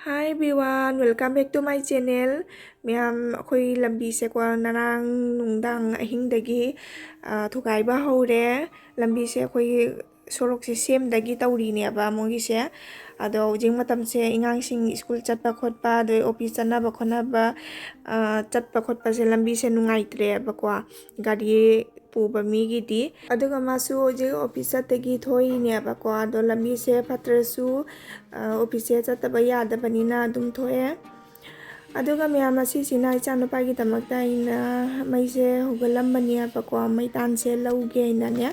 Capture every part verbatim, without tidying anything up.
Hi everyone, welcome back to my channel. ꯃꯌꯥꯝ, ꯑꯩꯈꯣꯏ ꯂꯝꯕꯤꯁꯦꯀꯣ, ꯉꯔꯥꯡ ꯅꯨꯡꯗꯥꯡ ꯑꯍꯤꯡꯗꯒꯤ, ꯑ, ꯊꯨꯒꯥꯏꯕ ꯍꯧꯔꯦ꯫ ꯂꯝꯕꯤꯁꯦ ꯑꯩꯈꯣꯏꯒꯤ ꯁꯣꯔꯣꯛꯁꯦ ꯁꯦꯝꯗꯒꯤ ꯇꯧꯔꯤꯅꯦꯕ ꯃꯣꯏꯒꯤꯁꯦ꯫ ꯑꯗꯣ ꯍꯧꯖꯤꯛ ꯃꯇꯝꯁꯦ ꯑꯉꯥꯡꯁꯤꯡ ꯁ꯭ꯀꯨꯜ ꯆꯠꯄ ꯈꯣꯠꯄ, ꯑꯗꯩ ꯑꯣꯐꯤꯁ ꯆꯠꯅꯕ ꯈꯣꯠꯅꯕ, ꯑ, ꯆꯠꯄ ꯈꯣꯠꯄꯁꯦ ꯂꯝꯕꯤꯁꯦ ꯅꯨꯡꯉꯥꯏꯇ꯭ꯔꯦꯕꯀꯣ꯫ ꯒꯥꯔꯤ ꯄꯨꯕ ꯃꯤꯒꯤꯗꯤ꯫ ꯑꯗꯨꯒ ꯃꯥꯁꯨ ꯍꯧꯖꯤꯛ ꯑꯣꯐꯤꯁ ꯆꯠꯇꯒꯤ ꯊꯣꯛꯏꯅꯦꯕꯀꯣ꯫ ꯑꯗꯣ ꯂꯝꯕꯤꯁꯦ ꯐꯠꯇ꯭ꯔꯁꯨ, ꯑ, ꯑꯣꯐꯤꯁꯁꯦ ꯆꯠꯇꯕ ꯌꯥꯗꯕꯅꯤꯅ ꯑꯗꯨꯝ ꯊꯣꯛꯑꯦ꯫ ꯑꯗꯨꯒ ꯃꯌꯥꯝ, ꯑꯁꯤꯁꯤꯅ ꯏꯆꯥꯅꯨꯄꯥꯒꯤꯗꯃꯛꯇ ꯑꯩꯅ ꯃꯩꯁꯦ ꯍꯧꯒꯠꯂꯝꯕꯅꯦꯕꯀꯣ, ꯃꯩ ꯇꯥꯟꯁꯦ ꯂꯧꯒꯦ ꯍꯥꯏꯅꯅꯦ꯫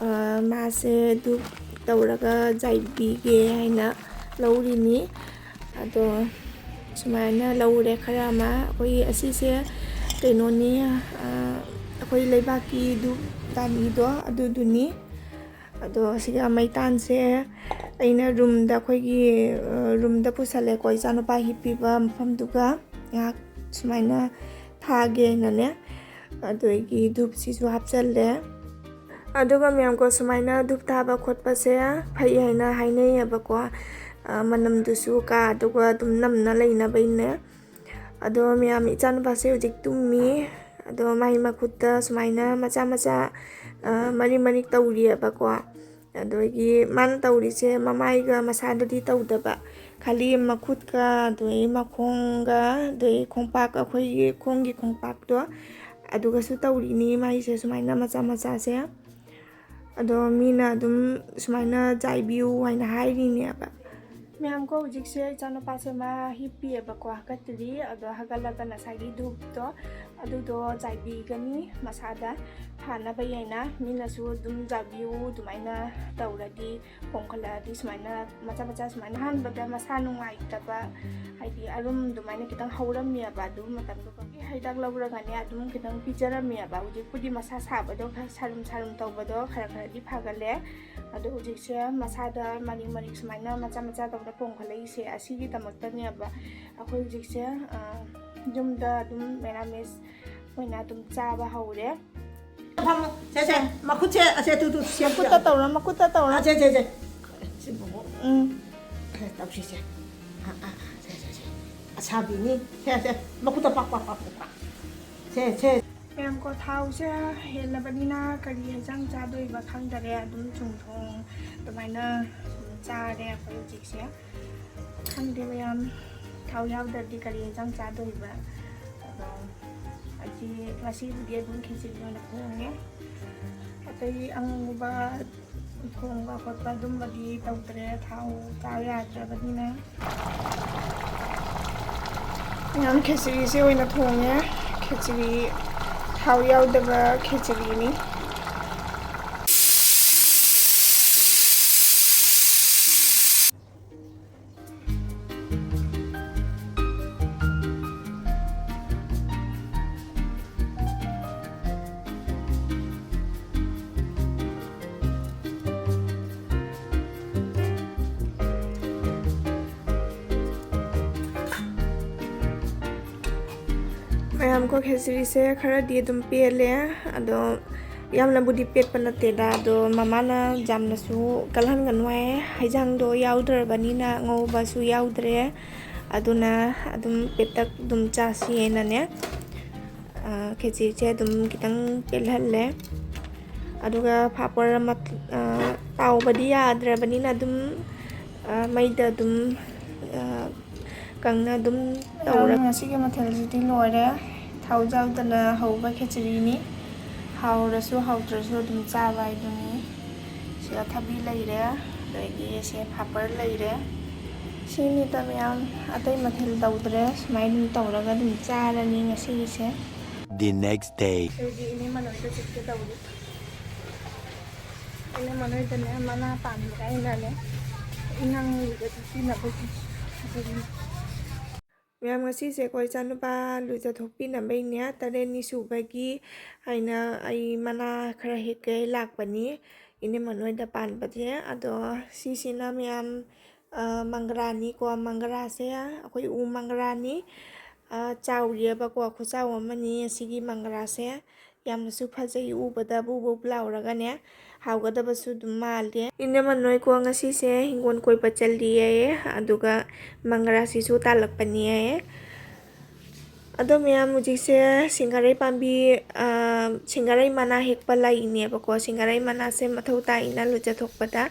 ꯑ, ꯃꯥꯁꯦ ꯙꯨꯞ ꯇꯧꯔꯒ ꯖꯥꯏꯕꯤꯒꯦ ꯍꯥꯏꯅ ꯂꯧꯔꯤꯅꯤ꯫ ꯑꯗꯣ ꯁꯨꯃꯥꯏꯅ ꯂꯧꯔꯦ ꯈꯔ ꯑꯃ꯫ ꯑꯩꯈꯣꯏꯒꯤ ꯑꯁꯤꯁꯦ ꯀꯩꯅꯣꯅꯤ, ꯑ, ꯑꯩꯈꯣꯏ ꯂꯩꯕꯥꯛꯀꯤ ꯙꯨꯞ ꯇꯥꯅꯤꯗꯣ ꯑꯗꯨꯗꯨꯅꯤ꯫ ꯑꯗꯣ ꯁꯤꯒ ꯃꯩꯇꯥꯟꯁꯦ ꯑꯩꯅ ꯔꯨꯝꯗ, ꯑꯩꯈꯣꯏꯒꯤ, ꯑ, ꯔꯨꯝꯗ ꯄꯨꯁꯜꯂꯦꯀꯣ, ꯏꯆꯥꯅꯨꯄꯥ ꯍꯤꯞꯄꯤꯕ ꯃꯐꯝꯗꯨꯒ ꯉꯥꯏꯍꯥꯛ ꯁꯨꯃꯥꯏꯅ ꯊꯥꯒꯦꯅꯅꯦ꯫ ꯑꯗꯒꯤ ꯙꯨꯞꯁꯤꯁꯨ ꯍꯥꯞꯆꯜꯂꯦ꯫ ꯑꯗꯨꯒ ꯃꯌꯥꯝꯀꯣ, ꯁꯨꯃꯥꯏꯅ ꯙꯨꯞ ꯊꯥꯕ ꯈꯣꯠꯄꯁꯦ ꯐꯩ ꯍꯥꯏꯅ ꯍꯥꯏꯅꯩꯌꯦꯕꯀꯣ꯫ ꯑ, ꯃꯅꯝꯗꯨꯁꯨ ꯀꯥ ꯑꯗꯨꯒ ꯑꯗꯨꯝ ꯅꯝꯅ ꯂꯩꯅꯕꯩꯅꯦ꯫ ꯑꯗꯣ ꯃꯌꯥꯝ, ꯏꯆꯥꯅꯨꯄꯥꯁꯦ ꯍꯧꯖꯤꯛ ꯇꯨꯝꯃꯤ꯫ ꯑꯗꯣ ꯃꯥꯏ ꯃꯈꯨꯠꯇ ꯁꯨꯃꯥꯏꯅ ꯃꯆꯥ ꯃꯆꯥ, ꯑ, ꯃꯔꯤꯛ ꯃꯔꯤꯛ ꯇꯧꯔꯤꯑꯕꯀꯣ꯫ ꯑꯗꯒꯤ ꯃꯥꯅ ꯇꯧꯔꯤꯁꯦ ꯃꯃꯥꯏꯒ ꯃꯁꯥꯗꯗꯤ ꯇꯧꯗꯕ, ꯈꯥꯂꯤ ꯃꯈꯨꯠꯀ, ꯑꯗꯩ ꯃꯈꯣꯡꯒ, ꯑꯗꯩ ꯈꯣꯡꯄꯥꯛ, ꯑꯩꯈꯣꯏꯒꯤ ꯈꯣꯡꯒꯤ ꯈꯣꯡꯄꯥꯛꯇꯣ, ꯑꯗꯨꯒꯁꯨ ꯇꯧꯔꯤꯅꯤ ꯃꯥꯏꯁꯦ ꯁꯨꯃꯥꯏꯅ ꯃꯆꯥ ꯃꯆꯥꯁꯦ꯫ ꯑꯗꯣ ꯃꯤꯅ ꯑꯗꯨꯝ ꯁꯨꯃꯥꯏꯅ ꯆꯥꯏꯕꯤꯌꯨ ꯍꯥꯏꯅ ꯍꯥꯏꯔꯤꯅꯦꯕ꯫ ꯃꯌꯥꯝꯀꯣ, ꯍꯧꯖꯤꯛꯁꯦ ꯏꯆꯥꯅꯨꯄꯥꯁꯦ ꯃꯥ ꯍꯤꯞꯄꯤꯑꯕꯀꯣ, ꯍꯥꯀꯠꯆꯔꯤ꯫ ꯑꯗꯣ ꯍꯥꯒꯠꯂꯒ ꯉꯁꯥꯏꯒꯤ ꯙꯨꯞꯇꯣ ꯑꯗꯨꯗꯣ ꯆꯥꯏꯕꯤꯒꯅꯤ ꯃꯁꯥꯗ ꯐꯅꯕ ꯍꯥꯏꯅ꯫ ꯃꯤꯅꯁꯨ ꯑꯗꯨꯝ ꯆꯥꯏꯕꯤꯌꯨ, ꯑꯗꯨꯃꯥꯏꯅ ꯇꯧꯔꯗꯤ ꯄꯣꯝꯈꯠꯂꯛꯑꯗꯤ ꯁꯨꯃꯥꯏꯅ ꯃꯆꯥ ꯃꯆꯥ ꯁꯨꯃꯥꯏꯅ꯫ ꯑꯍꯥꯟꯕꯗ ꯃꯁꯥ ꯅꯨꯡꯉꯥꯏꯇꯕ, ꯍꯥꯏꯗꯤ ꯑꯔꯨꯝ ꯑꯗꯨꯃꯥꯏꯅ ꯈꯤꯇꯪ ꯍꯧꯔꯝꯃꯦꯕ ꯑꯗꯨ ꯃꯇꯝꯗꯨꯒꯤ꯫ ꯍꯤꯗꯥꯛ ꯂꯧꯔꯒꯅꯦ ꯑꯗꯨꯝ ꯈꯤꯇꯪ ꯄꯤꯖꯔꯝꯃꯦꯕ꯫ ꯍꯧꯖꯤꯛꯄꯨꯗꯤ ꯃꯁꯥ ꯁꯥꯕꯗꯣ ꯈꯔ ꯁꯥꯔꯨꯝ ꯁꯥꯔꯨꯝ ꯇꯧꯕꯗꯣ ꯈꯔ ꯈꯔꯗꯤ ꯐꯒꯠꯂꯦ꯫ ꯑꯗꯣ ꯍꯧꯖꯤꯛꯁꯦ ꯃꯁꯥꯗ ꯃꯔꯤꯛ ꯃꯔꯤꯛ ꯁꯨꯃꯥꯏꯅ ꯃꯆꯥ ꯃꯆꯥ ꯇꯧꯅ ꯄꯣꯝꯈꯠꯂꯛꯏꯁꯦ꯫ ꯑꯁꯤꯒꯤꯗꯃꯛꯇꯅꯦꯕ ꯑꯩꯈꯣꯏ ꯍꯧꯖꯤꯛꯁꯦ, ꯑ, ꯌꯨꯝꯗ ꯑꯗꯨꯝ ꯃꯦꯔꯥꯃꯦꯁ ꯑꯣꯏꯅ ꯑꯗꯨꯝ ꯆꯥꯕ ꯍꯧꯔꯦ꯫ ꯐꯝꯃꯣ꯫ ꯁꯦ, ꯁꯦ, ꯃꯈꯨꯠꯁꯦ, ꯑꯁꯦ, ꯇꯨ, ꯇꯨ, ꯁꯦ, ꯃꯈꯨꯠꯇ ꯇꯧꯔꯣ, ꯃꯈꯨꯠꯇ ꯇꯧꯔꯣ꯫ ꯑꯁꯦ, ꯁꯦ, ꯁꯦ꯫ ꯁꯤ ꯕꯣꯕꯣꯛ꯫ ꯎꯝ꯫ ꯁꯦ, ꯇꯧꯁꯤꯁꯦ꯫ ꯑꯥ, ꯑꯥ, ꯁꯦ, ꯁꯦ, ꯁꯦ꯫ ꯑꯁꯥꯕꯤꯅꯤ꯫ ꯁꯦ, ꯁꯦ꯫ ꯃꯈꯨꯠꯇ ꯄꯥꯛ, ꯄꯥꯛ, ꯄꯥꯛ, ꯄꯥꯛ, ꯄꯥꯛ꯫ ꯁꯦ, ꯁꯦ꯫ ꯃꯌꯥꯝꯀꯣ, ꯊꯥꯎꯁꯦ ꯍꯦꯜꯂꯕꯅꯤꯅ ꯀꯔꯤ ꯍꯦꯟꯖꯥꯡ ꯆꯥꯗꯣꯏꯕ ꯈꯪꯗꯔꯦ꯫ ꯑꯗꯨꯝ ꯆꯨꯝꯊꯣꯡ ꯑꯗꯨꯃꯥꯏꯅ ꯁꯨꯝ ꯆꯥꯔꯦ ꯑꯩꯈꯣꯏ ꯍꯧꯖꯤꯛꯁꯦ꯫ ꯈꯪꯗꯦ ꯃꯌꯥꯝ, ꯊꯥꯎ ꯌꯥꯎꯗ꯭ꯔꯗꯤ ꯀꯔꯤ ꯍꯦꯟꯖꯥꯡ ꯆꯥꯗꯣꯏꯕ? ꯑꯗꯣ ꯑꯩꯗꯤ ꯉꯁꯤꯕꯨꯗꯤ ꯑꯗꯨꯝ ꯈꯦꯆ꯭ꯔꯤ ꯑꯣꯏꯅ ꯊꯣꯡꯉꯦ꯫ ꯑꯇꯩ ꯑꯉꯧꯕ ꯊꯣꯡꯕ ꯈꯣꯠꯄ ꯑꯗꯨꯝꯕꯗꯤ ꯇꯧꯗ꯭ꯔꯦ, ꯊꯥꯎ ꯆꯥ ꯌꯥꯗ꯭ꯔꯕꯅꯤꯅ꯫ ꯃꯌꯥꯝ ꯈꯦꯆ꯭ꯔꯤꯁꯦ ꯑꯣꯏꯅ ꯊꯣꯡꯉꯦ꯫ ꯈꯦꯆ꯭ꯔꯤ, ꯊꯥꯎ ꯌꯥꯎꯗꯕ ꯈꯦꯆ꯭ꯔꯤꯅꯤ꯫ ꯃꯌꯥꯝꯀꯣ, ꯈꯦꯆ꯭ꯔꯤꯁꯦ ꯈꯔꯗꯤ ꯑꯗꯨꯝ ꯄꯦꯜꯂꯦ, ꯑꯗꯣ ꯌꯥꯝꯅꯕꯨꯗꯤ ꯄꯦꯠꯄ ꯅꯠꯇꯦꯗ, ꯑꯗꯣ ꯃꯃꯥꯅ ꯌꯥꯝꯅꯁꯨ ꯀꯜꯍꯟꯒꯅꯨ ꯍꯥꯏꯌꯦ꯫ ꯍꯩꯖꯥꯡꯗꯣ ꯌꯥꯎꯗ꯭ꯔꯕꯅꯤꯅ, ꯉꯧꯕꯁꯨ ꯌꯥꯎꯗ꯭ꯔꯦ, ꯑꯗꯨꯅ ꯑꯗꯨꯝ ꯄꯦꯠꯇꯛ ꯑꯗꯨꯝ ꯆꯥꯁꯤ ꯍꯥꯏꯅꯅꯦ, ꯑ, ꯈꯦꯆ꯭ꯔꯤꯁꯦ ꯑꯗꯨꯝ ꯈꯤꯇꯪ ꯄꯦꯠꯍꯜꯂꯦ꯫ ꯑꯗꯨꯒ ꯐꯥꯄꯔ ꯑꯃ, ꯑ, ꯇꯥꯎꯕꯗꯤ ꯌꯥꯗ꯭ꯔꯕꯅꯤꯅ ꯑꯗꯨꯝ, ꯑ, ꯃꯩꯗ ꯑꯗꯨꯝ, ꯑ, ꯀꯪꯅ ꯑꯗꯨꯝ ꯇꯧꯔ- ꯉꯁꯤꯒꯤ ꯃꯊꯦꯜꯁꯤꯗꯤ ꯂꯣꯏꯔꯦ꯫ ꯊꯥꯎ ꯌꯥꯎꯗꯅ ꯍꯧꯕ ꯈꯦꯆ꯭ꯔꯤꯅꯤ꯫ ꯍꯥꯎꯔꯁꯨ ꯍꯥꯎꯇ꯭ꯔꯁꯨ ꯑꯗꯨꯝ ꯆꯥꯕ ꯍꯥꯏꯗꯨꯅꯤ꯫ ꯁꯤꯗ ꯊꯕꯤ ꯂꯩꯔꯦ, ꯑꯗꯒꯤ ꯁꯦ ꯐꯥꯄꯔ ꯂꯩꯔꯦ꯫ ꯁꯤꯅꯤꯗ ꯃꯌꯥꯝ, ꯑꯇꯩ ꯃꯊꯦꯜ ꯇꯧꯗ꯭ꯔꯦ꯫ ꯁꯨꯃꯥꯏꯅ ꯑꯗꯨꯝ ꯇꯧꯔꯒ ꯑꯗꯨꯝ ꯆꯥꯔꯅꯤ ꯉꯁꯤꯒꯤꯁꯦ꯫ The next day. ꯑꯩꯗꯤ ꯏꯅꯦ ꯃꯅꯣꯏꯗ ꯆꯠꯀꯦ ꯇꯧꯔꯤ꯫ ꯏꯅꯦ ꯃꯅꯣꯏꯗꯅꯦ ꯃꯅꯥ ꯄꯥꯟꯕ꯭ꯔꯥ ꯍꯥꯏꯅꯅꯦ ꯏꯉꯥꯡ ꯂꯨꯖꯊꯣꯛꯄꯤꯅꯕꯒꯤ꯫ ꯃꯌꯥꯝ, ꯉꯁꯤꯁꯦ ꯑꯩꯈꯣꯏ ꯏꯆꯥꯅꯨꯄꯥ ꯂꯨꯖꯊꯣꯛꯄꯤꯅꯕꯩꯅꯦ, ꯇꯔꯦꯠꯅꯤ ꯁꯨꯕꯒꯤ ꯍꯥꯏꯅ ꯑꯩ ꯃꯅꯥ ꯈꯔ ꯍꯦꯛꯀꯦ ꯂꯥꯛꯄꯅꯤ ꯏꯅꯦ ꯃꯅꯣꯏꯗ ꯄꯥꯟꯕꯁꯦ꯫ ꯑꯗꯣ ꯁꯤꯁꯤꯅ ꯃꯌꯥꯝ, ꯑ, ꯃꯪꯒ꯭ꯔꯥꯅꯤꯀꯣ꯫ ꯃꯪꯒ꯭ꯔꯥꯁꯦ ꯑꯩꯈꯣꯏ ꯎ ꯃꯪꯒ꯭ꯔꯥꯅꯤ꯫ ꯑ, ꯆꯥꯎꯔꯤꯑꯕꯀꯣ, ꯈꯨꯆꯥꯎ ꯑꯃꯅꯤ ꯑꯁꯤꯒꯤ ꯃꯪꯒ꯭ꯔꯥꯁꯦ꯫ ꯌꯥꯝꯅꯁꯨ ꯐꯖꯩ, ꯎꯕꯗ ꯕꯨꯞ ꯕꯨꯞ ꯂꯥꯎꯔꯒꯅꯦ, ꯍꯥꯎꯒꯗꯕꯁꯨ ꯑꯗꯨꯝ ꯃꯥꯜꯂꯦ꯫ ꯏꯅꯝꯃ ꯅꯣꯏꯀꯣ ꯉꯁꯤꯁꯦ ꯍꯤꯡꯒꯣꯜ ꯀꯣꯏꯕ ꯆꯠꯂꯤꯌꯦ, ꯑꯗꯨꯒ ꯃꯪꯒ꯭ꯔꯥꯁꯤꯁꯨ ꯇꯥꯜꯂꯛꯄꯅꯤꯌꯦ꯫ ꯑꯗꯣ ꯃꯌꯥꯝ, ꯍꯧꯖꯤꯛꯁꯦ ꯁꯤꯡꯒꯥꯔꯩ ꯄꯥꯝꯕꯤ, ꯑ, ꯁꯤꯡꯒꯥꯔꯩ ꯃꯅꯥ ꯍꯦꯛꯄ ꯂꯩꯅꯦꯕꯀꯣ꯫ ꯁꯤꯡꯒꯥꯔꯩ ꯃꯅꯥꯁꯦ ꯃꯊꯧ ꯇꯥꯏꯅ ꯂꯨꯖꯊꯣꯛꯄꯗ꯫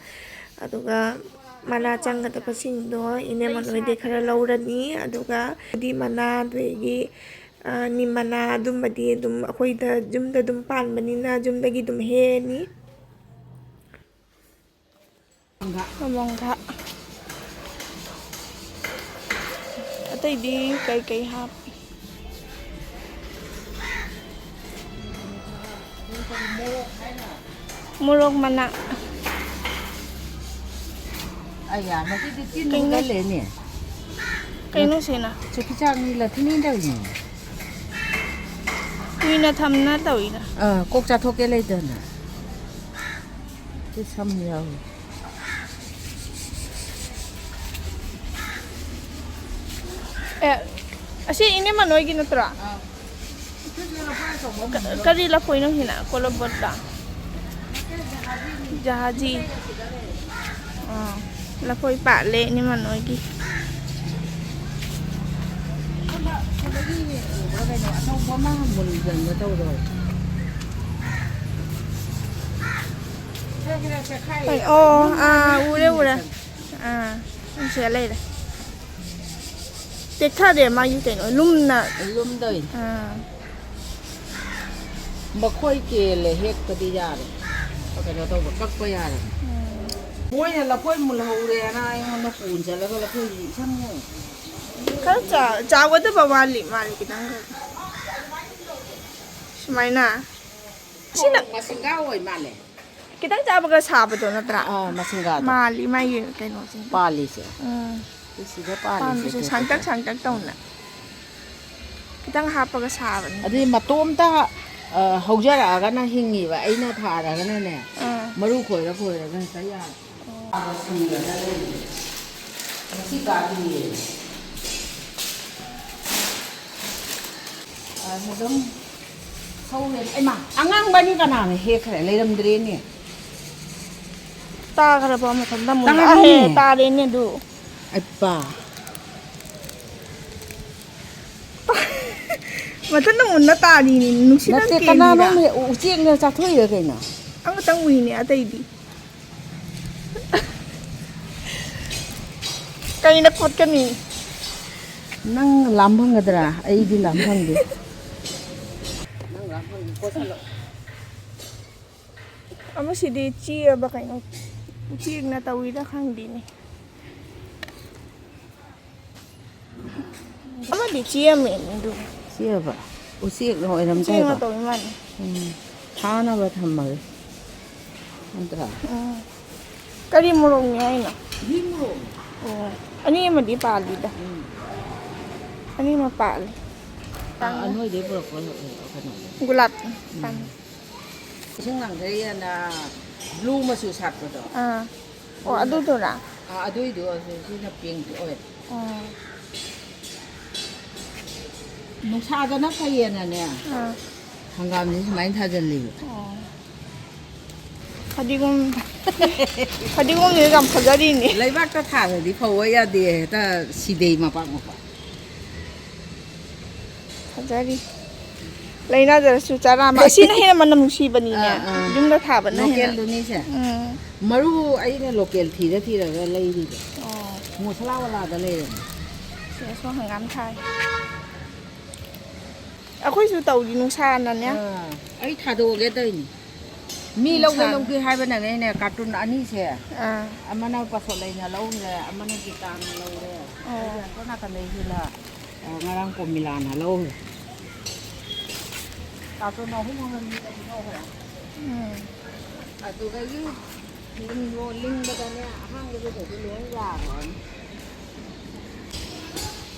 ꯑꯗꯨꯒ ꯃꯅꯥ ꯆꯪꯒꯗꯕꯁꯤꯡꯗꯣ ꯏꯅꯦ ꯃꯅꯣꯏꯗꯩ ꯈꯔ ꯂꯧꯔꯅꯤ꯫ ꯑꯗꯨꯒ ꯗꯤ ꯃꯅꯥ, ꯑꯗꯒꯤ, ꯑ, ꯅꯤꯝ ꯃꯅꯥ, ꯑꯗꯨꯝꯕꯗꯤ ꯑꯗꯨꯝ ꯑꯩꯈꯣꯏꯗ ꯌꯨꯝꯗ ꯑꯗꯨꯝ ꯄꯥꯟꯕꯅꯤꯅ ꯌꯨꯝꯗꯒꯤ ꯑꯗꯨꯝ ꯍꯦꯛꯑꯅꯤ꯫ ꯃꯣꯡꯒꯥ꯫ ꯑꯇꯩꯗꯤ ꯀꯩꯀꯩ ꯍꯥꯞ? ꯃꯣꯔꯣꯛ ꯃꯅꯥ꯫ ꯑꯩꯌꯥ, ꯃꯁꯤꯗꯤ ꯇꯤꯟ ꯀꯩꯅꯣ? ꯍꯨꯝꯒꯜꯂꯦꯅꯦ꯫ ꯀꯩꯅꯣ ꯁꯤꯅ? ꯆꯨꯈꯤꯆꯥꯡꯅꯤ, ꯂꯊꯤꯅꯤ ꯇꯧꯔꯤꯅꯦ꯫ ꯀꯨꯏꯅ ꯊꯝꯅ ꯇꯧꯔꯤꯔ? ꯑꯥ, ꯀꯣꯛ ꯆꯥꯊꯣꯛꯀꯦ ꯂꯩꯇꯅ꯫ ꯁꯤ ꯁꯝ ꯌꯥꯎꯏ꯫ ꯑꯦ, ꯑꯁꯤ ꯏꯅꯦ ꯃꯅꯣꯏꯒꯤ ꯅꯠꯇ꯭ꯔꯣ? ꯑꯥ꯫ ꯀ-, ꯀꯔꯤ ꯂꯐꯣꯏꯅꯣ ꯁꯤꯅ? ꯀꯣꯂꯣꯕꯣꯠꯂ? ꯖꯍꯥꯖꯤ꯫ ꯑꯥ, ꯂꯐꯣꯏ ꯄꯥꯜꯂꯦ ꯏꯅꯦ ꯃꯅꯣꯏꯒꯤ꯫ ꯁꯤꯗꯒꯤ ꯎꯕ꯭ꯔꯥ ꯀꯩꯅꯣ? ꯑꯅꯧꯕ ꯑꯃ ꯃꯨꯟꯖꯟꯒꯦ ꯇꯧꯔꯦ꯫ ꯈꯔ ꯈꯔ ꯆꯦꯈꯥꯏ-, ꯑꯣ, ꯑꯥ, ꯎꯔꯦ, ꯎꯔꯦ꯫ ꯑꯥ, ꯁꯤꯗ ꯂꯩꯔꯦ꯫ ꯇꯦꯛꯊꯔꯦ ꯃꯥꯒꯤ ꯀꯩꯅꯣ, ꯂꯨꯝꯅ꯫ ꯂꯨꯝꯗꯣꯏꯅꯤ꯫ ꯑꯥ꯫ ꯃꯈꯣꯏ ꯀꯦꯜꯂꯦ, ꯍꯦꯛꯄꯗꯤ ꯌꯥꯔꯦ꯫ ꯀꯩꯅꯣ ꯇꯧꯕ, ꯀꯛꯄ ꯌꯥꯔꯦ꯫ ꯎꯝ꯫ ꯃꯣꯏꯅ ꯂꯐꯣꯏ ꯃꯨꯜꯍꯧꯔꯦꯅ ꯑꯩꯉꯣꯟꯗ ꯄꯨ ꯆꯠꯂꯒ ꯂꯐꯣꯏ ꯏꯁꯪ ꯁꯪꯉꯦ꯫ ꯈꯔ ꯆꯥ-, ꯆꯥꯎꯒꯗꯕ ꯋꯥꯠꯂꯤ ꯃꯥꯜꯂꯤ ꯈꯤꯇꯪ꯫ ꯁꯨꯃꯥꯏꯅ꯫ ꯁꯤꯅ ꯃꯁꯤꯡꯒꯥ ꯑꯣꯏ ꯃꯥꯜꯂꯦ꯫ ꯈꯤꯇꯪ ꯆꯥꯕꯒ ꯁꯥꯕꯗꯣ ꯅꯠꯇ꯭ꯔꯥ? ꯑꯥ, ꯃꯁꯤꯡꯒꯥꯗꯣ꯫ ꯃꯥꯜꯂꯤ ꯃꯥꯒꯤ ꯀꯩꯅꯣꯁꯦ꯫ ꯄꯥꯜꯂꯤꯁꯦ꯫ ꯎꯝ꯫ ꯁꯤꯗ ꯄꯥꯜꯂꯤꯁꯦ ꯄꯥꯟꯕꯁꯦ ꯁꯥꯡꯇꯛ ꯁꯥꯡꯇꯛ ꯇꯧꯅ ꯈꯤꯇꯪ ꯍꯥꯞꯄꯒ ꯁꯥꯕꯅꯤ꯫ ꯑꯗꯨꯗꯤ ꯃꯇꯣꯝꯇ, ꯑ, ꯍꯧꯖꯔꯛꯑꯒꯅ ꯍꯤꯡꯉꯤꯕ, ꯑꯩꯅ ꯊꯥꯔꯒꯅꯅꯦ, ꯑꯥ꯫ ꯃꯔꯨ ꯈꯣꯏꯔ ꯈꯣꯏꯔꯒ ꯍꯦꯛꯇ ꯌꯥꯔꯦ꯫ ꯑꯣ꯫ ꯁꯤꯡꯗꯅ ꯂꯩꯔꯤꯁꯦ꯫ ꯉꯁꯤ ꯀꯥꯗ꯭ꯔꯤꯌꯦ꯫ ꯑ, ꯑꯗꯨꯝ ꯍꯧꯔꯦ꯫ ꯏꯃꯥ, ꯑꯉꯥꯡꯕꯅꯤ ꯀꯅꯥꯅ ꯍꯦꯛꯈ꯭ꯔꯦ? ꯂꯩꯔꯝꯗ꯭ꯔꯦꯅꯦ꯫ ꯇꯥꯈ꯭ꯔꯕ ꯃꯊꯟꯇ ꯑꯃꯨꯛ? ꯇꯥꯔꯦꯅꯦ꯫ ꯑꯍꯦ, ꯇꯥꯔꯦꯅꯦ ꯑꯗꯨ꯫ ꯑꯠꯄꯥ꯫ ꯃꯊꯟꯇ ꯃꯨꯟꯅ ꯇꯥꯔꯤꯅꯤ, ꯅꯨꯡꯁꯤꯠꯅ ꯅꯠꯇꯦ, ꯀꯦꯜꯂꯤꯔꯥ? ꯀꯅꯥꯅꯣꯝꯅ ꯎꯆꯦꯛꯅ ꯆꯥꯊꯣꯛꯏꯔ ꯀꯩꯅꯣ? ꯑꯃꯇꯪ ꯎꯏꯅꯦ, ꯑꯇꯩꯗꯤ꯫ ꯀꯩꯅ ꯈꯣꯠꯀꯅꯤ? ꯅꯪ ꯂꯥꯝ ꯐꯪꯒꯗ꯭ꯔꯥ? ꯑꯩꯗꯤ ꯂꯥꯝ ꯐꯪꯗꯦ꯫ ꯅꯪ ꯂꯥꯝ ꯐꯪꯗꯦ, ꯀꯣꯠꯁꯜꯂꯣ꯫ ꯑꯃꯁꯤꯗꯤ ꯆꯤꯛꯑꯕ ꯀꯩꯅꯣ, ꯎꯆꯦꯛꯅ ꯇꯧꯔꯤꯔꯥ ꯈꯪꯗꯦꯅꯦ꯫ ꯑꯃꯗꯤ ꯆꯦꯟꯈ꯭ꯔꯦꯅꯦ ꯑꯗꯨ꯫ ꯆꯦꯟꯈ꯭ꯔꯕ? ꯎꯆꯦꯛꯅ ꯑꯣꯏꯔꯝ ꯎꯆꯦꯛꯅ ꯇꯥꯏꯕ꯫ ꯇꯧꯔꯤ ꯃꯥꯜꯂꯦ꯫ ꯎꯝ꯫ ꯐꯥꯅꯕ ꯊꯝꯃꯒꯦ꯫ ꯅꯠꯇ꯭ꯔꯥ? ꯎꯝ꯫ ꯀꯔꯤ ꯃꯣꯔꯣꯛꯅꯤ ꯍꯥꯏꯅꯣ? ꯒ꯭ꯔꯤꯟ ꯃꯣꯔꯣꯛꯅꯦ꯫ ꯑꯣ꯫ ꯑꯅꯤ ꯑꯃꯗꯤ ꯄꯥꯜꯂꯤꯗ꯫ ꯎꯝ꯫ ꯑꯅꯤꯃꯛ ꯄꯥꯜꯂꯤ꯫ ꯑꯥ, ꯑꯅꯣꯏꯗꯩ ꯄꯨꯔꯛꯄ ꯀꯩꯅꯣꯗꯣ꯫ ꯒꯨꯂꯥꯞ ꯎꯝ꯫ ꯄꯥꯝꯕꯤ꯫ ꯏꯁꯤꯡ ꯂꯥꯡꯊ꯭ꯔꯩ ꯑꯅ ꯕ꯭ꯂꯨ ꯃꯆꯨ ꯁꯥꯠꯄꯗꯣ꯫ ꯑꯥ꯫ ꯑꯣ, ꯑꯗꯨꯅ ꯑꯗꯨꯗꯨꯔꯥ? ꯑꯥ, ꯑꯗꯨꯏꯗꯣ, ꯑꯗꯨ, ꯁꯤꯅ ꯄꯤꯡꯛ ꯑꯣꯏ꯫ ꯑꯣ꯫ ꯅꯨꯡꯁꯥꯗꯅ ꯐꯩꯌꯦꯅꯅꯦ, ꯑꯥ꯫ ꯍꯪꯒꯥꯝꯁꯦ ꯁꯨꯃꯥꯏꯅ ꯊꯥꯖꯜꯂꯤꯕ꯫ ꯑꯣ꯫ ꯐꯗꯤꯒꯣꯝ, ꯐꯗꯤꯒꯣꯝꯁꯤꯁꯨ ꯌꯥꯝ ꯐꯖꯔꯤꯅꯦ꯫ ꯂꯩꯕꯥꯛꯇ ꯊꯥꯔꯗꯤ ꯐꯧꯕ ꯌꯥꯗꯦ, ꯍꯦꯛꯇ ꯁꯤꯗꯩ ꯃꯄꯥꯛ ꯃꯄꯥꯛ꯫ ꯐꯖꯔꯤ꯫ ꯂꯩꯅꯗ꯭ꯔꯁꯨ ꯆꯔꯥ ꯑꯃ꯫ ꯑꯁꯤꯅ ꯍꯦꯟꯅ ꯃꯅꯝ ꯅꯨꯡꯁꯤꯕꯅꯤꯅꯦ꯫ ꯑꯥ, ꯑꯥ꯫ ꯌꯨꯝꯗ ꯊꯥꯕꯅ ꯍꯦꯟꯅ꯫ ꯂꯣꯀꯦꯜꯗꯨꯅꯤꯁꯦ꯫ ꯎꯝ꯫ ꯃꯔꯨ ꯑꯩꯅ ꯂꯣꯀꯦꯜ ꯊꯤꯔ ꯊꯤꯔꯒ ꯂꯩꯔꯤꯕ꯫ ꯑꯣ꯫ ꯃꯣꯁꯂꯥ ꯋꯥꯂꯥꯗ ꯂꯩꯔꯝꯃꯦ꯫ ꯁꯤꯗꯁꯨ ꯍꯪꯒꯥꯝ ꯊꯥꯏ꯫ ꯑꯩꯈꯣꯏꯁꯨ ꯇꯧꯔꯤ ꯅꯨꯡꯁꯥꯅꯅꯦ꯫ ꯑꯥ, ꯑꯩ ꯊꯥꯗꯣꯛꯑꯒꯦ ꯇꯧꯔꯤꯅꯤ꯫ ꯃꯤ ꯂꯧꯒꯦ ꯅꯨꯡꯁꯥꯅ꯫ ꯂꯧꯒꯦ ꯍꯥꯏꯕꯅꯅꯦ, ꯀꯥꯔꯇꯨꯟ ꯑꯅꯤꯁꯦ꯫ ꯑꯥ꯫ ꯑꯃꯅ ꯄꯥꯁꯣꯠ ꯂꯩꯅ ꯂꯧꯈ꯭ꯔꯦ, ꯑꯃꯅ ꯒꯤꯇꯥꯅ ꯂꯧꯔꯦ꯫ ꯑꯣ꯫ ꯑꯗꯨꯒ ꯑꯁꯣꯝ ꯅꯥꯀꯟꯗꯩꯁꯤꯅ, ꯑ, ꯉꯔꯥꯡ ꯄꯣꯃꯤꯂꯥꯅ ꯂꯧꯈ꯭ꯔꯦ꯫ ꯀꯥꯔꯇꯨꯟ ꯑꯍꯨꯝ ꯑꯃ ꯃꯤ ꯑꯅꯤ ꯂꯧꯈ꯭ꯔꯦ꯫ ꯎꯝ꯫ ꯑꯗꯨꯗꯒꯤ ꯂꯤꯡꯉꯣ, ꯂꯤꯡꯕꯗꯅꯦ, ꯑꯍꯥꯡꯕꯗꯨꯗꯗꯤ ꯂꯣꯏ ꯌꯥꯔꯣꯏ꯫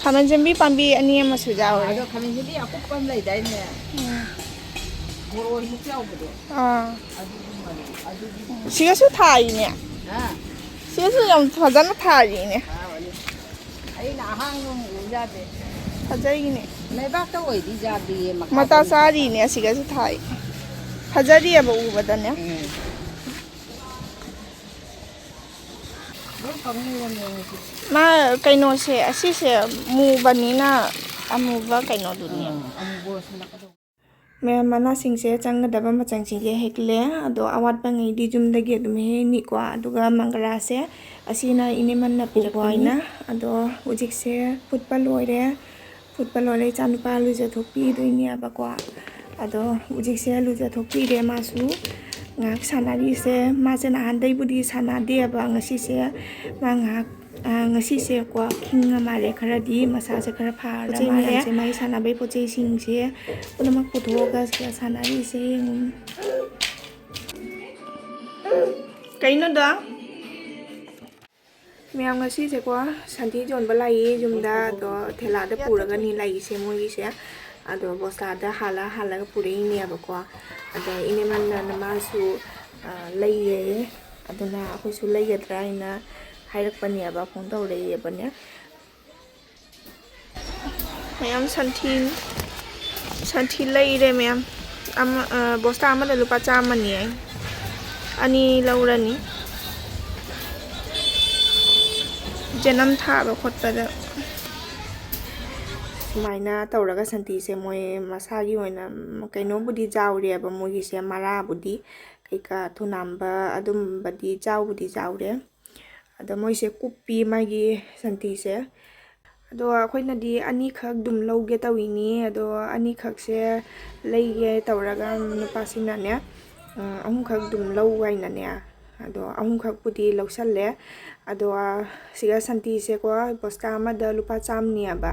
ꯈꯥꯃꯦꯟ ꯁꯦꯝꯕꯤ ꯄꯥꯝꯕꯤ ꯑꯅꯤ ꯑꯃꯁꯨ ꯌꯥꯎꯔꯦ꯫ ꯑꯗꯣ ꯈꯥꯃꯦꯟ ꯁꯦꯝꯕꯤ ꯑꯀꯨꯞꯄ ꯑꯃ ꯂꯩꯗꯥꯏꯅꯦ? ꯎꯝ꯫ ꯕꯣꯔꯣꯏꯃꯨꯛ ꯆꯥꯎꯕꯗꯣ꯫ ꯑꯥ꯫ ꯑꯗꯨꯒꯨꯝꯕꯅꯦ꯫ ꯑꯗꯨꯒꯤ ꯎꯝ, ꯁꯤꯒꯁꯨ ꯊꯥꯏꯅꯦ꯫ ꯍꯥ? ꯁꯤꯒꯁꯨ ꯌꯥꯝ ꯐꯖꯅ ꯊꯥꯔꯤꯅꯦ꯫ ꯊꯥꯕꯅꯤ꯫ ꯑꯩꯅ ꯑꯍꯥꯡꯕ ꯑꯃ ꯎ ꯌꯥꯗꯦ꯫ ꯐꯖꯩꯅꯦ꯫ ꯂꯩꯕꯥꯛꯇ ꯑꯣꯏꯗꯤ ꯌꯥꯗꯤꯌꯦ, ꯃꯈꯥ ꯃꯇꯥ ꯆꯥꯔꯤꯅꯦ ꯑꯁꯤꯒꯁꯨ ꯊꯥꯏ꯫ ꯐꯖꯔꯤꯑꯕ ꯎꯕꯗꯅꯦ꯫ ꯎꯝ꯫ ꯂꯣꯏ ꯀꯪ ꯂꯩꯔꯝꯃꯦ ꯍꯧꯖꯤꯛ꯫ ꯃꯥ ꯀꯩꯅꯣꯁꯦ ꯑꯁꯤꯁꯦ ꯃꯨꯕꯅꯤꯅ ꯑꯃꯨꯕ ꯀꯩꯅꯣꯗꯨꯅꯦ꯫ ꯑꯥ, ꯑꯃꯨꯕ ꯑꯣꯏꯁꯜꯂꯛꯀꯗꯧꯕ꯫ ꯃꯌꯥꯝ ꯃꯅꯥꯁꯤꯡꯁꯦ ꯆꯪꯒꯗꯕ ꯃꯆꯪꯁꯤꯡꯁꯦ ꯍꯦꯛꯂꯦ꯫ ꯑꯗꯣ ꯑꯋꯥꯠꯄꯉꯩꯗꯤ ꯌꯨꯝꯗꯒꯤ ꯑꯗꯨꯝ ꯍꯦꯛꯅꯤꯀꯣ꯫ ꯑꯗꯨꯒ ꯃꯪꯒ꯭ꯔꯥꯁꯦ ꯑꯁꯤꯅ ꯏꯅꯦꯃꯟꯅ ꯄꯤꯔꯛꯄ ꯄꯤꯔꯛꯄꯅꯤ꯫ ꯑꯣꯏꯅ꯫ ꯑꯗꯣ ꯍꯧꯖꯤꯛꯁꯦ ꯐꯨꯠꯄ ꯂꯣꯏꯔꯦ꯫ ꯐꯨꯠꯄ ꯂꯣꯏꯔꯦ, ꯏꯆꯥꯅꯨꯄꯥ ꯂꯨꯖꯊꯣꯛꯄꯤꯗꯣꯏꯅꯦꯕꯀꯣ꯫ ꯑꯗꯣ ꯍꯧꯖꯤꯛꯁꯦ ꯂꯨꯖꯊꯣꯛꯄꯤꯔꯦ ꯃꯥꯁꯨ꯫ ꯉꯥꯏꯍꯥꯛ ꯁꯥꯟꯅꯔꯤꯁꯦ꯫ ꯃꯥꯁꯦ ꯅꯍꯥꯟꯗꯩꯕꯨꯗꯤ ꯁꯥꯟꯅꯗꯦꯕ, ꯉꯁꯤꯁꯦ ꯃꯥ ꯉꯥꯏꯍꯥꯛ, ꯑ, ꯉꯁꯤꯁꯦꯀꯣ ꯈꯤꯡꯉ ꯃꯥꯜꯂꯦ ꯈꯔꯗꯤ, ꯃꯁꯥꯁꯦ ꯈꯔ ꯐꯔ ꯄꯣꯠ ꯆꯩ ꯃꯥꯜꯂꯦ꯫ ꯃꯌꯥꯝꯁꯦ, ꯃꯥꯒꯤ ꯁꯥꯟꯅꯕꯩ ꯄꯣꯠ ꯆꯩꯁꯤꯡꯁꯦ ꯄꯨꯝꯅꯃꯛ ꯄꯨꯊꯣꯛꯑꯒ ꯁꯤꯗ ꯁꯥꯟꯅꯔꯤꯁꯦ ꯌꯦꯡꯉꯨ꯫ ꯀꯩꯅꯣꯗ? ꯃꯌꯥꯝ ꯉꯁꯤꯁꯦꯀꯣ ꯁꯟꯊꯤ ꯌꯣꯟꯕ ꯂꯥꯛꯏ ꯌꯨꯝꯗ, ꯑꯗꯣ ꯊꯦꯂꯥꯗ ꯄꯨꯔꯒꯅꯤ ꯂꯥꯛꯏꯁꯦ ꯃꯣꯏꯒꯤꯁꯦ꯫ ꯑꯗꯣ ꯕꯣꯁꯇꯥꯗ ꯍꯥꯜꯂ ꯍꯥꯜꯂꯒ ꯄꯨꯔꯛꯏꯅꯦꯕꯀꯣ꯫ ꯑꯗꯣ ꯏꯅꯦꯃꯟꯅ ꯃꯥꯁꯨ, ꯑ, ꯂꯩꯌꯦ꯫ ꯑꯗꯨꯅ ꯑꯩꯈꯣꯏꯁꯨ ꯂꯩꯒꯗ꯭ꯔꯥ ꯍꯥꯏꯅ ꯍꯥꯏꯔꯛꯄꯅꯦꯕ, ꯐꯣꯟ ꯇꯧꯔꯛꯏꯕꯅꯦ꯫ ꯃꯌꯥꯝ ꯁꯟꯊꯤ, ꯁꯟꯊꯤ ꯂꯩꯔꯦ ꯃꯌꯥꯝ꯫ ꯑꯃ, ꯑ, ꯕꯣꯁꯇꯥ ꯑꯃꯗ ꯂꯨꯄꯥ ꯆꯥꯝꯃꯅꯤ ꯍꯥꯏ꯫ ꯑꯅꯤ ꯂꯧꯔꯅꯤ꯫ ꯖꯅꯝ ꯊꯥꯕ ꯈꯣꯠꯄꯗ꯫ ꯁꯨꯃꯥꯏꯅ ꯇꯧꯔꯒ ꯁꯟꯊꯤꯁꯦ ꯃꯣꯏ ꯃꯁꯥꯒꯤ ꯑꯣꯏꯅ ꯀꯩꯅꯣꯕꯨꯗꯤ ꯆꯥꯎꯔꯦꯕ ꯃꯣꯏꯒꯤꯁꯦ, ꯃꯔꯥꯕꯨꯗꯤ ꯀꯩꯀꯥ ꯊꯨꯅꯥꯝꯕ ꯑꯗꯨꯝꯕꯗꯤ ꯆꯥꯎꯕꯨꯗꯤ ꯆꯥꯎꯔꯦ꯫ ꯑꯗꯣ ꯃꯣꯏꯁꯦ ꯀꯨꯞꯄꯤ ꯃꯥꯒꯤ ꯁꯟꯊꯤꯁꯦ꯫ ꯑꯗꯣ ꯑꯩꯈꯣꯏꯅꯗꯤ ꯑꯅꯤꯈꯛ ꯑꯗꯨꯝ ꯂꯧꯒꯦ ꯇꯧꯏꯅꯤ꯫ ꯑꯗꯣ ꯑꯅꯤꯈꯛꯁꯦ ꯂꯩꯒꯦ ꯇꯧꯔꯒ ꯅꯨꯄꯥꯁꯤꯡꯅꯅꯦ, ꯑ, ꯑꯍꯨꯝꯈꯛ ꯑꯗꯨꯝ ꯂꯧ ꯍꯥꯏꯅꯅꯦ꯫ ꯑꯗꯣ ꯑꯍꯨꯝꯈꯛꯄꯨꯗꯤ ꯂꯧꯁꯜꯂꯦ꯫ ꯑꯗꯣ, ꯑ, ꯁꯤꯒ ꯁꯟꯊꯤꯁꯦꯀꯣ ꯕꯣꯁꯇꯥ ꯑꯃꯗ ꯂꯨꯄꯥ ꯆꯥꯝꯃꯅꯦꯕ꯫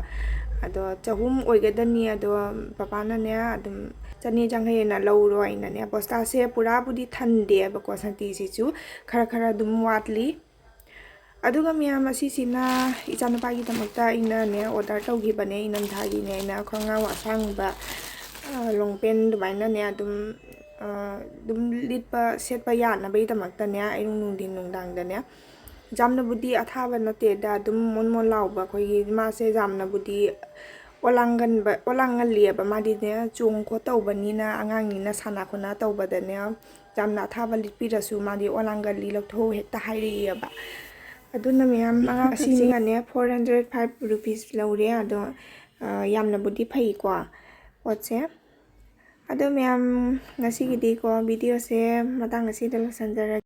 ꯑꯗꯣ ꯆꯍꯨꯝ ꯑꯣꯏꯒꯗꯅꯤ꯫ ꯑꯗꯣ ꯄꯄꯥꯅꯅꯦ ꯑꯗꯨꯝ ꯆꯅꯤ ꯌꯥꯡꯈꯩ ꯑꯅ ꯂꯧꯔꯣ ꯍꯥꯏꯅꯅꯦ꯫ ꯕꯣꯁꯇꯥꯁꯦ ꯄꯨꯔꯥꯕꯨꯗꯤ ꯊꯟꯗꯦꯕꯀꯣ ꯁꯟꯊꯤꯁꯤꯁꯨ, ꯈꯔ ꯈꯔ ꯑꯗꯨꯝ ꯋꯥꯠꯂꯤ꯫ ꯑꯗꯨꯒ ꯃꯌꯥꯝ ꯑꯁꯤꯁꯤꯅ ꯏꯆꯥꯅꯨꯄꯥꯒꯤꯗꯃꯛꯇ ꯑꯩꯅꯅꯦ order ꯇꯧꯈꯤꯕꯅꯦ, ꯏꯅꯝꯊꯥꯒꯤꯅꯦ꯫ ꯑꯩꯅ ꯈꯣꯡꯒ꯭ꯔꯥꯎ ꯑꯁꯥꯡꯕ, ꯑ, long pant ꯑꯗꯨꯃꯥꯏꯅꯅꯦ ꯑꯗꯨꯝ, ꯑ, ꯑꯗꯨꯝ ꯂꯤꯠꯄ ꯁꯦꯠꯄ ꯌꯥꯅꯕꯒꯤꯗꯃꯛꯇꯅꯦ ꯑꯌꯨꯛ ꯅꯨꯡꯊꯤꯟ ꯅꯨꯡꯗꯥꯡꯗꯅꯦ꯫ ꯌꯥꯝꯅꯕꯨꯗꯤ ꯑꯊꯥꯕ ꯅꯠꯇꯦꯗ, ꯑꯗꯨꯝ ꯃꯣꯟ ꯃꯣꯟ ꯂꯥꯎꯕ꯫ ꯑꯩꯈꯣꯏꯒꯤ ꯃꯥꯁꯦ ꯌꯥꯝꯅꯕꯨꯗꯤ ꯑꯣꯂꯥꯡꯒꯟꯕ, ꯑꯣꯂꯥꯡꯒꯜꯂꯤꯑꯕ꯫ ꯃꯥꯗꯤꯅꯦ ꯆꯣꯡ ꯈꯣꯠ ꯇꯧꯕꯅꯤꯅ, ꯑꯉꯥꯡꯅꯤꯅ ꯁꯥꯟꯅ ꯈꯣꯠꯅ ꯇꯧꯕꯗꯅꯦ, ꯌꯥꯝꯅ ꯑꯊꯥꯕ ꯂꯤꯠꯄꯤꯔꯁꯨ ꯃꯥꯗꯤ ꯑꯣꯂꯥꯡꯒꯜꯂꯤ, ꯂꯧꯊꯣꯛꯎ ꯍꯦꯛꯇ ꯍꯥꯏꯔꯛꯑꯦꯕ꯫ ꯑꯗꯨꯅ ꯃꯌꯥꯝ, ꯑꯉꯥꯡ ꯑꯁꯤꯅꯤꯅꯅꯦ four hundred five rupees ꯂꯧꯔꯦ꯫ ꯑꯗꯣ, ꯑ, ꯌꯥꯝꯅꯕꯨꯗꯤ ꯐꯩꯀꯣ ꯄꯣꯠꯁꯦ꯫ ꯑꯗꯣ ꯃꯌꯥꯝ, ꯉꯁꯤꯒꯤꯗꯤꯀꯣ videoꯁꯦ ꯃꯇꯥꯡ ꯑꯁꯤꯗ ꯂꯣꯏꯁꯤꯟꯖꯔꯒꯦ꯫